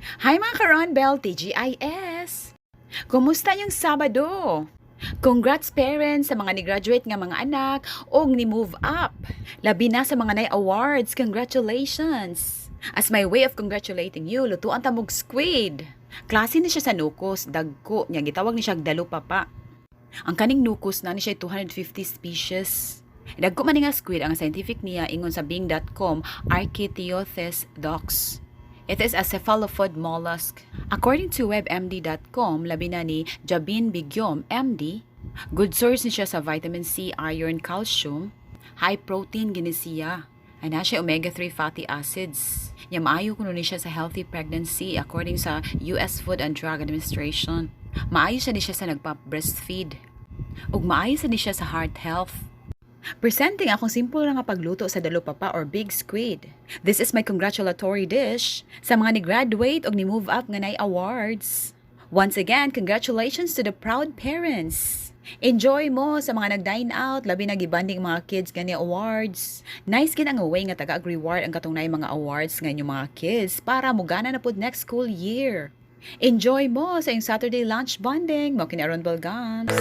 Hi, mga ka-Ronbel, TGIS! Kumusta yung Sabado? Congrats, parents, sa mga ni-graduate nga mga anak o ni-move up. Labi na sa mga nay awards, congratulations! As my way of congratulating you, lutuan ta mog squid. Klase ni siya sa nukos, dagko, nya gitawag ni siya dalupapa. Ang kaning nukos na ni siya 250 species. Dagko man ni nga squid, ang scientific niya ingon sa bing.com, Architeuthis dux. It is a cephalopod mollusk. According to webmd.com, labi na ni Jabin Bigyom, MD, good source ni siya sa vitamin C, iron, calcium, high protein gini siya. Ay na siya omega-3 fatty acids. Nya maayo kuno ni siya sa healthy pregnancy according sa US Food and Drug Administration. Maayo siya ni siya sa nagpa-breastfeed. Ug maayo sa ni siya sa heart health. Presenting akong simple nga pagluto sa dalupapa or big squid. This is my congratulatory dish sa mga ni-graduate og ni-move up nga nay awards. Once again, congratulations to the proud parents. Enjoy mo sa mga nag-dine out, labi na gibanding mga kids nga ni awards. Nice gid ang way nga taga reward ang katong naay mga awards nga inyong mga kids para mugana na pud next school year. Enjoy mo sa inyong Saturday lunch bonding. Mao kini Aron Belgams.